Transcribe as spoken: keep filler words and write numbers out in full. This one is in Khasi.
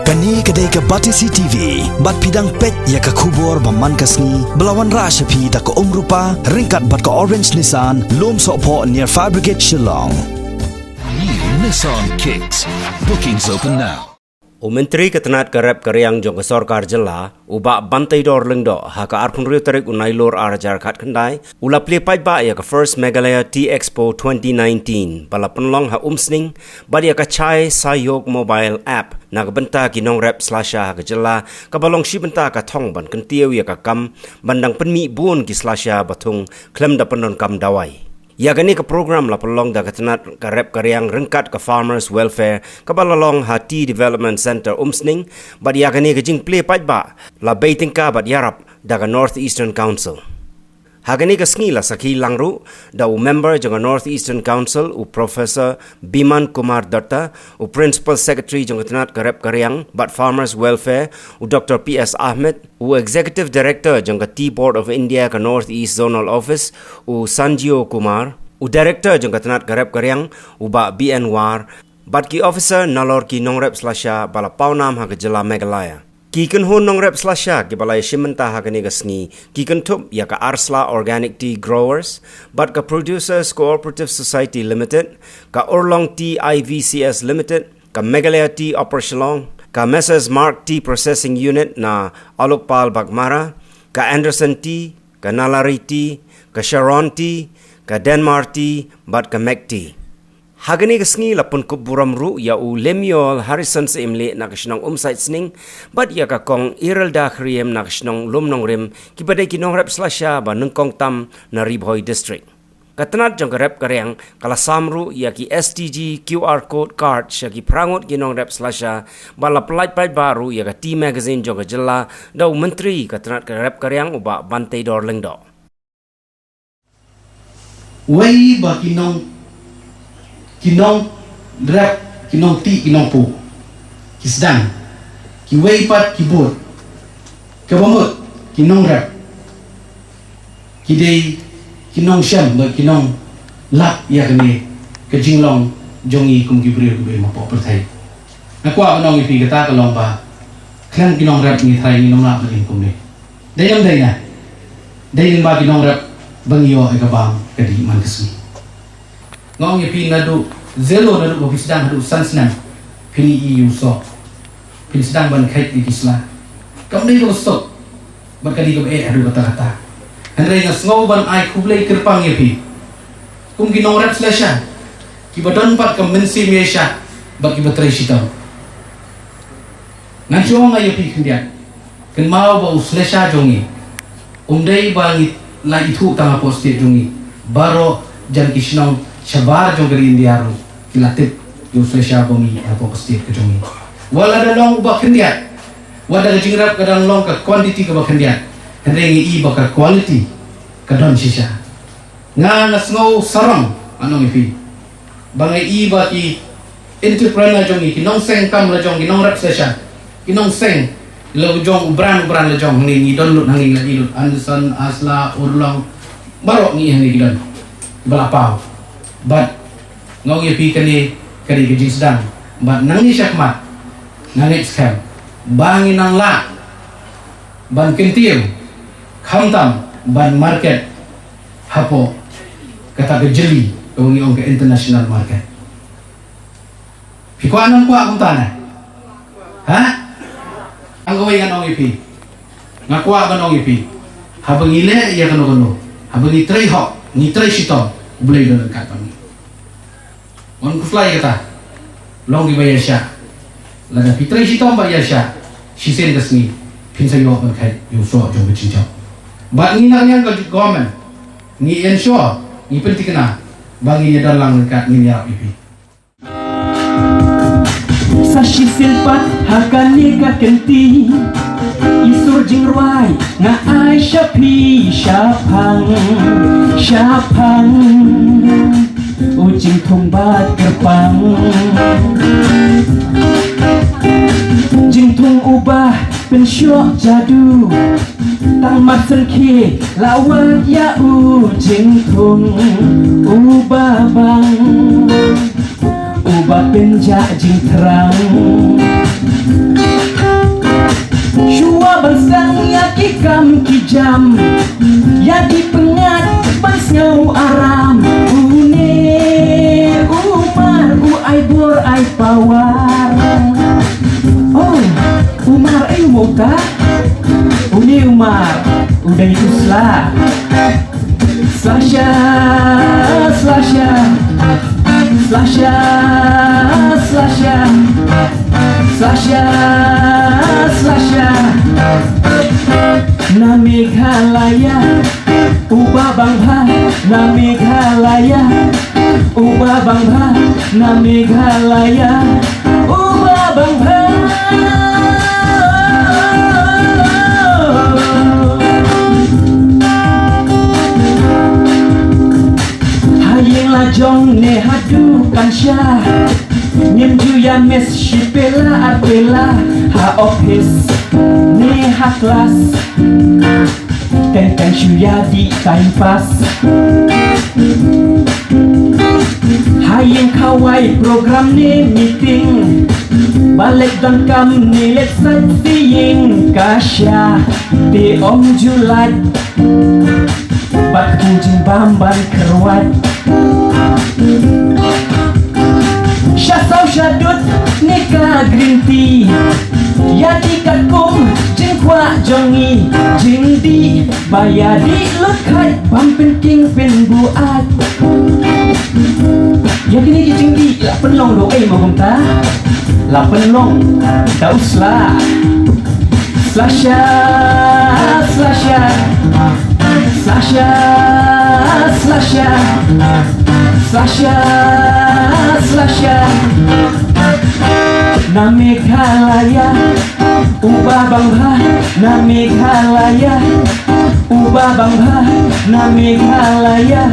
Kane ka dei ka Batesi T V, bad phi dang peit ïa ka khubor ba man ka sngi, ba la wanrah sha phi da ka Umrupa, ryngkat bad ka Orange Nissan, Lumsohphoh near Fire Brigade Shillong. New Nissan Kicks. Bookings open now. U Myntri ka tnat ka rep ka riang jong ka sorkar jylla, u Bah Banteidor Lyngdoh, ha ka arphew hynriew tarik u Nailur ar hajar khatkhyndai, u la plie paidbah ïa ka First Meghalaya Tea Expo twenty nineteen, ba la pynlong ha Umsning, bad ïa ka Chai Sahyog Mobile App, na ka bynta ki nongrep slasha ha ka jylla, kaba long shi bynta ka thong ban kyntiew ïa ka kam, ban dang pynmih bun ki slasha ba thung, khlem da pyndonkam dawai. Ïa kane ka program la pynlong da ka tnat ka rep ka riang ryngkat ka Farmers Welfare, kaba la long ha Tea Development Centre Umsning, bad ïa kane ka jingplie paidbah, la bei tyngka bad ïarap, da ka North Eastern Council. Ha kane ka sngi la sakhi lang ruh, da u member jong ka North Eastern Council, u Professor Biman Kumar Dutta, u Principal Secretary jong ka tnat ka rep ka riang, bad Farmers Welfare, u Doctor P S Ahmed, u Executive Director jong ka Tea Board of India ka North East Zonal Office, u Sanjio Kumar, u Director jong ka tnat ka rep ka riang, u Bah B N War, bad ki officer nalor ki nongrep slasha ba la pawnam ha ka jylla Meghalaya. Ki kynhun nongrep slasha kiba la ïashim bynta ha kane ka sngi, ki kynthup ïa ka Arsla Organic Tea Growers, bad ka Producers Cooperative Society Limited, ka Urlong Tea I V C S Limited, ka Meghalaya Tea Upper Shillong, ka Messrs Mark Tea Processing Unit na Alukpal Baghmara, ka Anderson Tea, ka Nalari Tea, ka Sharon Tea, ka Denmar Tea, bad ka Meg Tea. Ha kane ka sngi la pynkup burom ruh ïa u Lemuel Harrison Syiemlieh na ka shnong Umsaitsning, bad ïa ka Kong Irelda Khriem na ka shnong Lumnongrim, kiba dei ki nongrep slasha ba nyngkong tam na Ri Bhoi District. Ka tnat jong ka rep ka riang, ka la sam ruh ïa ki S T G Q R code card sha ki phra ngut ki nongrep slasha, bad la pyllait paidbah ruh ïa ka Tea Magazine jong ka jylla, da u Myntri ka tnat ka rep ka riang u Bah Banteidor Lyngdoh. Wei ba ki nong, ki nongrep, ki nongtih, ki nongpur, ki sdang, kiwei pat ki bud, kaba mut ki nongrep ki dei ki nongshem bad ki nonglap ïa kane ka jinglong jong ngi kum ki briew kiba im hapoh pyrthei. Nga kwah ban ong ïa phi kata ka long ba khlem ki nongrep ngi tharai ngin ym lah ban im kumne. Dei ne ym dei ne? Dei lyngba ki nongrep ba ngi ïoh ïa ka bam ka dih man ka sngi. Nga ong ïa phi, naduh zero, naduh ba phi sdang haduh san snem, phin ïohi ïa u soh. Phin sdang ban kheit ïa ki sla. Kam dei kaba suk, bad ka dei kaba eh haduh katta katta. Hynrei nga sngew ban ai khublei kyrpang ïa phi, kum ki nongrep slasha, kiba don pat ka mynsiem ïaishah bad kiba trei shitom. Ngan shu ong ïa phi khyndiat, kynmaw ba u slasha jong ngi um dei ba ngi la ithuh tang hapoh state jong ngi. Baroh jan ki shnong shabar jong ka ri India ruh ki la tip ïa u slasha ba ngi hapoh ka state ka jong ngi. Wat la da long uba khyndiat, wat la ka jingrep ka dang long ka quantity kaba khyndiat, hynrei ngi i ba ka quality ka don shisha. Nga, nga sngew sarong, ngan ong ïa phi, ba nga i ba ki entrepreneur jong ngi, ki nongseng kam lajong, ki nongrep slasha, ki nongseng lajong, u brand, u brand lajong hangne, ngi don lut hangne, ngi la i lut Anderson, Arsla, Urlong, baroh ngi i hangne ki don, ba la paw. Bad nga ong ïa phi, kane ka dei ka jingsdang, bad nangne shakhmat nga ngeit skhem ba ngin nang lah ban kyntiew, khamtam ban market hapoh kata ka jylliew kaba ngi ong ka international market. Phi kwah ne ym kwah kumta ne? Ha? Nga kwah ban ong ïa phi. Nga kwah ban ong ïa phi, haba ngi leh ïa kano kano, haba ngi trei hok, ngi trei shitom, U Blei u don ryngkat bad ngi. Ym khuslai kata, long kiba ïaishah. Lada phi trei shitom bad ïaishah, shisien ka sngi phin sa ïoh ban kheit ïa u soh jong ka jingjop. Bad ngi na ka liang ka government, ngi ensure, ngi pynthikna ba ngin ïadon lang ryngkat, ngin ïarap ïa phi. Sa shisien pat ha kane ka kynti, i sur jingrwai nga ai sha phi shaphang, shaphang u jingthung bad kyrpang. Jingthung uba pynshoh jadu, tang mar sngewkhia la wan ïa u jingthung uba bang, uba pynjah jingthrang. Jam ïa ki pyngngad ban sngew aram. Une u Umar u ai bor ai pawar. Oh, u Umar, ai u Umar. Une u Umar u dei u sla. Slasha, slasha, slasha, slasha, slasha, slasha. Na Meghalaya, u Bah Bangbha, na Meghalaya, u Bah Bangbha, na Meghalaya, u Bah Bangbha. Ha ïing la jong ne ha dukan sha, ngim ju ïa miss shi pela ar pela, ha office ne ha class. Teng teng shu ïa dih time pass. Ha ïing khawai program ne meeting, ba leit donkam ne leit sightseeing, ka sha te ym ju lait. Bad kpu jingbam ban kyrwat. Sha saw sha dud ne ka green tea. Ïa dih katkum jingkwah jong ngi, jingdih ba ïa dih lut khat bym pynking pynbuaid. Ïa kine ki jingdih la pynlong ruh ei mo kumta. La pynlong da u sla. Slasha, slasha, slasha, slasha, slasha, slasha. Na Meghalaya, u Bah Bangbha, na Meghalaya, u Bah Bangbha, na Meghalaya.